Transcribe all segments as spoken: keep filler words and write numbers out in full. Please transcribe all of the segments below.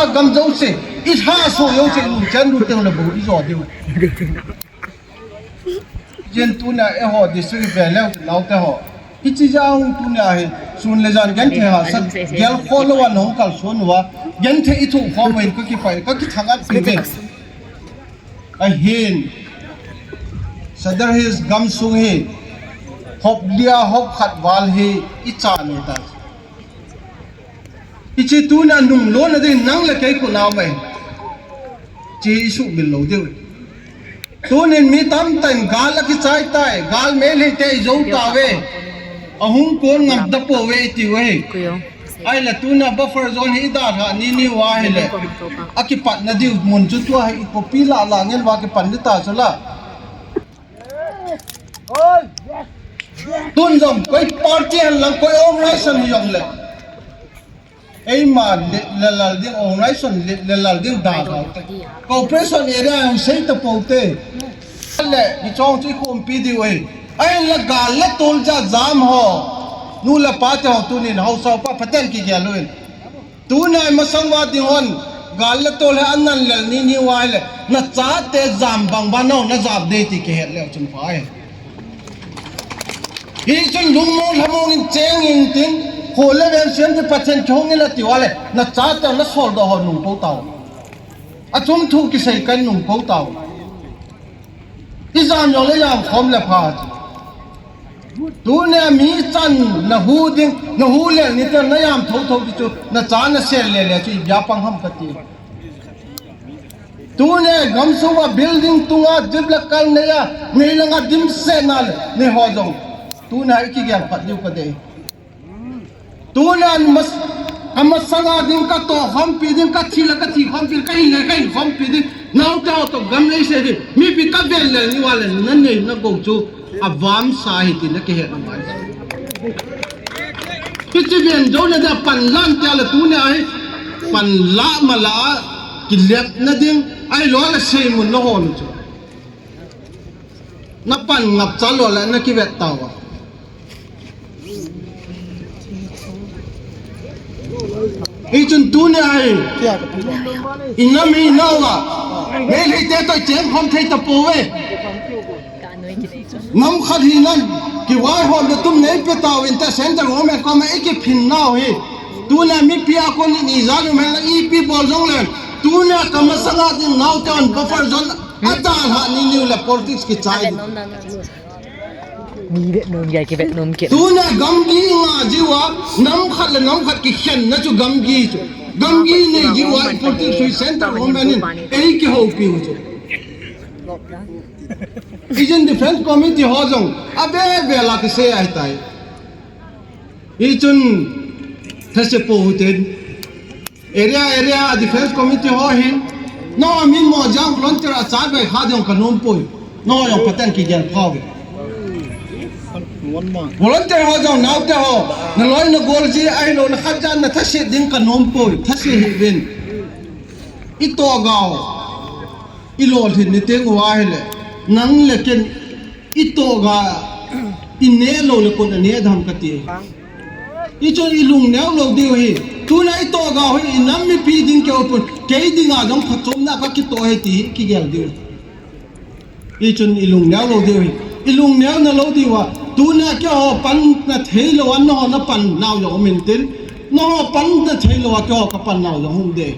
Gam jouse, i lha so jouse, i lungchen lut teng le bou i jo diu. Jen tuna eiho district ve leu naote ho. Hiche jeh a hung tuna hi, sun le jan genthei hahsat, gel khol lou a nahung kalson uva. Genthei i thoh khom uva in ka kipah, ka kithang-at pi ve. Ahin, Sadar Hills gamsung hi, hop li a hop khat val hi i chan ahitai. Hiche tuna nunglona ding nang le kei kona um ahi. Hiche hi i sumil lou diu. Tunin mi tamtah in gal akichai tai, gal Meiteite i jou tauve. Ahung kon ngam tapouve i tiu ahi. Ahile tuna buffer zone hi i dalha ni ni uva ahile, akipatna diu mun chu tua hi i copy lah lah ngen uva kipan ding ta chu la. Tun jong koi party hen lang, koi organisation hi jong le, eima le, le lal ding, organisation le, le lal ding dalha u te. Cooperation area hung sei tapou te. Le, hiche chu i khompi diu ahi. Ahinla gal le tol jat jam ho, nu le pa te ho tunin haosa upa phaten kigel uvin. Tuna i masang uva ding hon, gal le tol hi anan lel ni ni uva ahile, na chate jam bang uva nahung na jam ding ti kihet leu chun pha ahi. Hichun lungmong lhamong in cheng intin, kho le veng siam ding Pathen kihong in ati uva le, na chate na soldoh ho nung pou tau. Achung thu kisei kan nung pou tau. I jam jong le jam khom le pha. Tunia mi chan na hu ding, na hu le ni te na jam tho tho ti chu, na cha na sel le le chu i bia pang ham kati. Tunia gamsung uva building tunga jeep le kal nei a, nei langa dimset na le, nei ho jong. Tunia i kigel phat diu kadei. Tuna mas-, amasanga ding ka toh khompi ding, ka thi le ka thi khompi, ka hin le ka hin khompi ding, naote ho toh gam nei sei ding, mipi ka vel lel ni uva le, na nei na gou chu, avam sa ahi ti na kihet ngai. Hiche ven jou na dia pan lan tia le tuna hi, pan la ma la a, kilepna ding, ahilou le seimun na hon chu. Na pan ngap cha lou le na kivet tauva. Hichun tuni ahi. I nam hi nauva. Meiteite toh cheng khom thei tapouve. Nam khat hi nan. Kivaihom le tum nei pe tauvin te Central Government koma i kiphin nau hi. Tuna mipi a kon ni jan um hen la ipi bol jong le. Tuna ka masanga ding naote hon buffer zone. Adalha ni niu le politics kichai. Ni vet nom ya ki vet nom ki. Tuna gamgi nga jiuva, nam khat le nam khat kikhenna chu gamgi chu. Gamgi nei jiuva, i politics chu Central Government in ei kihoupi u chu. Ijin Defense Committee ho jong, ave ve la kisei ahitai. Hichun thase pou u ten. Area, area, Defense Committee ho hin. No, min mo jang volunteer a cha bai kha ding ka nom poi. No, jong patan kigel pha uve. Volunteer ho jong naote ho. Na loi na gol ji ahilou na khat jan na thase ding ka nom poi. Thase hih uvin. I toh gao. I lolhin ni teng uva ahile. Nang le ken I toh ga, i neh lou le kon a neh dam kati. Hichun i lungneo lou diu ahi. Tuna i toh ga hi i nam mipi ding keu pon. Kei dinga jong phachomna ka kitoh ahi ti hi kigel diu. Hichun i lungneo lou diu ahi. I lungneo na lou diuva. Tuna keiho pan na thei lou a nangho na pan nau jong um intin. Nangho pan na thei lou a keiho ka pan nau jong um de.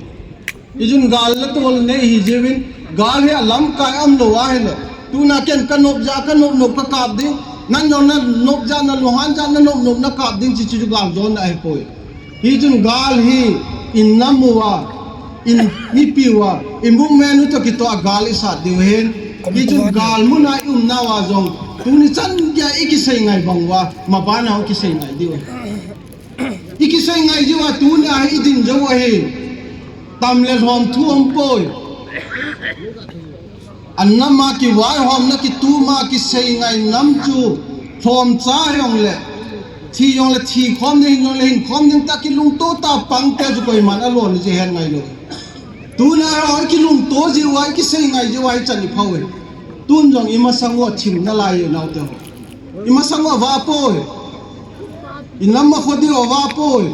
Hichun gal le tol nei hi jiuvin, gal hi alamkai um lou ahile. Tuna ken ka nop jeh a, ka nop nop ka kap ding. Nan jong na nop jeh a, na lunghan jeh a, na nop nop na kap ding chu chu gal jona ahipoi. Hichun gal hi i nam uva, i mipi uva, i movement u toh kitoh a gal i sat diu ahin. Hichun gal mun a i um nauva jong, tuni chan geiya i kisei ngai bang uva, maban a i kisei ngai diu ahi. I kisei ngai jiuva tuni a hi i din jou ahi. Tam le lhom thu um poi. An nam a kivaihomna kitum a kisei ngai nam chu lhom cha jong le. Thi jong le thi khom ding, hin jong le hin khom ding ta kilungto ta pang te chu koiman alon ji hen ngai lou. Tuna a kilungto jiuva, i kisei ngai jiuva, i chan i phou e. Tun jong i masang uva thim nalai e naote ho. I masang uva va poi. I nam a kho diu va poi.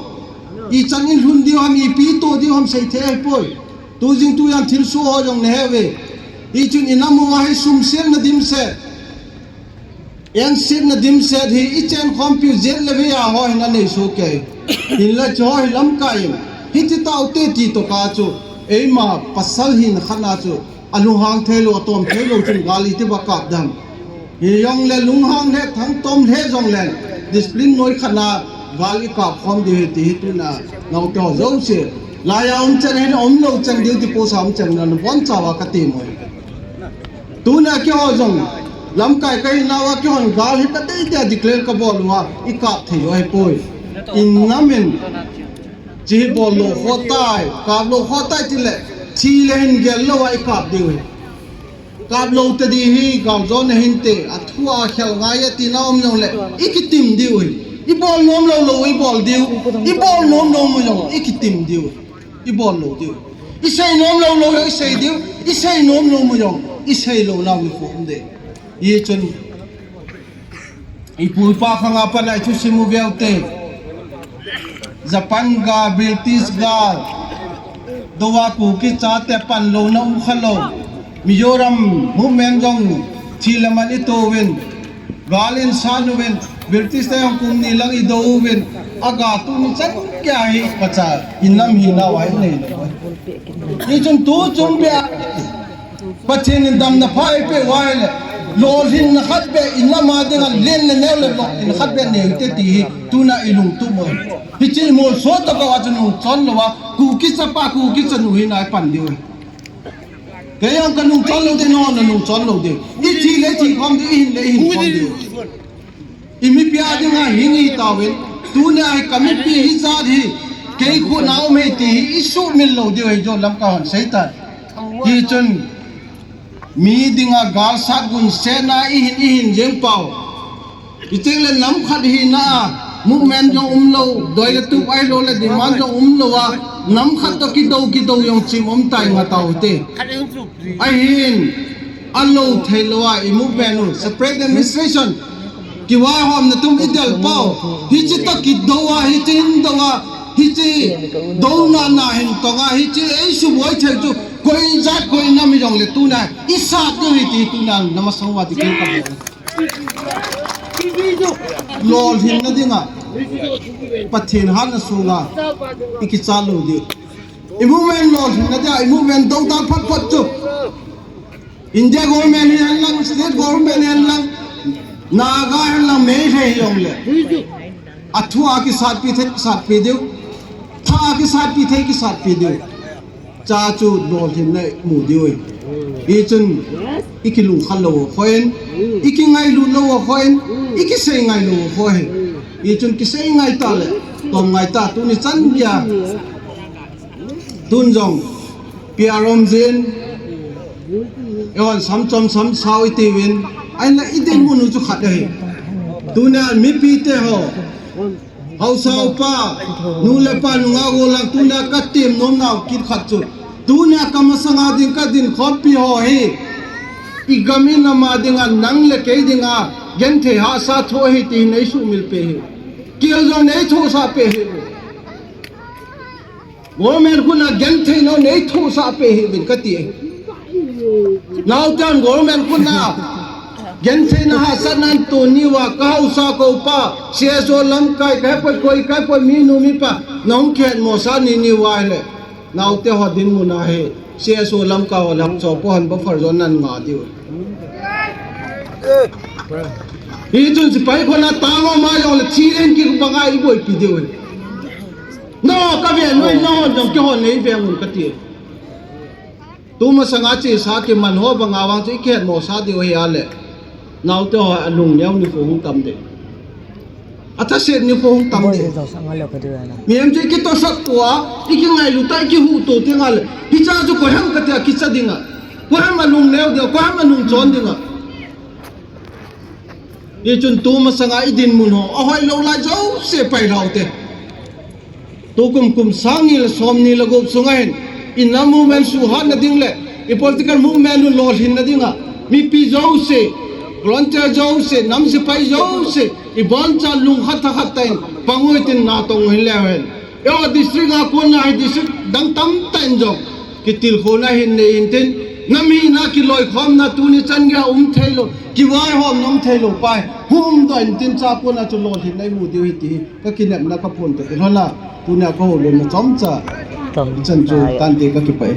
Ichan in lhun diu ham, ipi ito diu ham seithei ahipoi. Tujing tujan thilsoh ho jong nahe uve. Hichun inam uva hi sum selna dimset, ensetna dimset hi ichen khompiu jet le vei a ho hin anei soh kei. Hinla hiche ho hi lamkai in, hiti taute ti toh kah chu, eima pasal hina khat na chu alunghang theilou, atom theilou chun gal iti ba kap dem. Hijongle lunghang le thangtom le jongle discipline noi khat na gal ikap khom diu ahi ti hi tuna naote ho jouse. Laiya um chan hin umlou chan diu ti posa um chan na nabonchauva kati mo. Tuna keiho jong lamkai kahi nauva keihon gal hi kadeidei a declare kabol uva ikap thei u ahipoi. Inam in hiche hi bol lou khoh tai, kap lou khoh tai tile, thi le hin gel louva ikap diu ahi. Kap lou tadi hi gamjo na hinte, athu a khel ngai ati na um jongle, ikitim diu ahi. Ibol nom lou lou, ibol diu. Ibol nom nom u jong, ikitim diu. Ibol lou diu. Isei nom lou lou jong, isei diu. Isei nom nom u jong, isei lou nau nikho um ding. Hichun ipu ipa khanga pat a ithusim u veute. Japan gal, British gal, dou a Kuki chate panlouna um khalou. Mizoram movement jong thi le man itouvin, gal in san uvin, British te jong kum ni lang idou uvin, aga tuni chan kei hi pacha inam hinau a inei lou. Hichun tu chung beh a Pathen in damna pha eipeh uva ahile, lolhinna khat beh inam a dinga len le neo le lolhinna khat beh nei ute ti hi tuna ilungtup u ahi. Hiche imolso tokah uva chu nungchon louva, Kuki chapa, Kuki chanu hina ipan diu ahi. Kei jong kanungchon lou diu, nangho nanungchon lou diu. Ithi le ithi khom diu, ihin le ihin khom diu. Imipi a dinga hing itauvin, tunia hi kamipi hijat hi kei khut a um ahi ti hi isuhmil lou diu ahi, jo lamkai hon seitan. Hichun mi dinga galsat gunsetna ihin, ihin jeng pau. Icheng le nam khat hina a, movement jong umlou, doi le tup ahilou le demand jong umlou a, nam khat toh kidou, kidou jong chim um tai nga taute. Ahin, alou theilou a, i movement u, separate administration. Kivahomna tum idel pau. Hiche toh kidou a, hiche hin dou a, hiche douna na hin tong a, hiche eisuboi thei chu, koi jat koi nam hijongle tuna, isat diu ahi ti tuna, namasang uva ti kei kabol. Lolhinna dinga, Pathen hatna sunga, ikichat lou diu. I movement lolhinna dinga, i movement dou dan phat phat chu. India government hi hen lang, state government hi hen lang, Naga hi hen lang, Meitei hi jongle, athu a kisatpi thei, kisatpi diu. Tha a kisatpi thei, kisatpi diu. Cha chu lolhinna imu diu ahi. Hichun, ikilungkhat lou u akhoh in, ikingailut lou u akhoh in, ikisei ngai lou u akhoh ahi. Hichun kisei ngai tah le, tom ngai tah, tuni chan geiya. Tun jong, P R um jin, eihon samchom samsao itiuvin, ahinla idinmun u chu khat ahi. Tunia mipite ho, haosa upa, nu le pa nungah gollhang, tunia katem nomnau kit khat chu, tunia kamasanga ding kadin khompi ho hi, igam inam a dinga nang le kei dinga genthei hahsa thoh ahi ti neisuhmil peh hih. Kel jong neithohsah peh hih. Government khut a gentheinau neithohsah peh hih uvin kati. Naoten government khut a gentheina hahsatna natoh niuva, kahaosa ka upa, C S O lamkai, kahepoi koi, kahepoi minu mipa, nahung kihetmosah ni niuva ahile, naote ho dinmun a hi C S O lamkai ho le haosa upa hon buffer zone nangah diu. Hichun sepai khut a tang um a jongle thi len kibanga iboipi diu ahi. Nangho kave noi, nangho jong keihon neiveng un kati. Tumasanga chesa kiman ho banga vang chu ikihetmosah diu ahi a le, naote ho alungneo nikho hung tam ding. Athaset nikho hung tam ding. Mihem chu ikitosat tua, ikingailut a, ikihuhto tenga le, hicha chu koiham katia kicha dinga, koiham alungneo dinga, koiham anungchon dinga. Hichun tumasanga idinmun ho ahoilou lai jouse pailhaute. Tukum kum sang ni le som ni le gup sunga hin, inam movement suhhatna ding le, i political movement u lolhinna dinga, mipi jouse, volunteer jouse, nam sepai jouse, iboncha lungkhat thakhat tah in pang u hitin natong u hin leu hen. Eiho district a kona hi district dang tamtah in jong kitilkhouna hin nei intin, nam hina kiloikhomna tuni chan geiya um theilou, kivaihomna um theilou pa hi hung doh intin, chua kona chu lolhinna imu diu ahi ti hi kakinepna kaphondoh in, hona tunia kahoulimna chomcha ichan chu tante, kakipah e.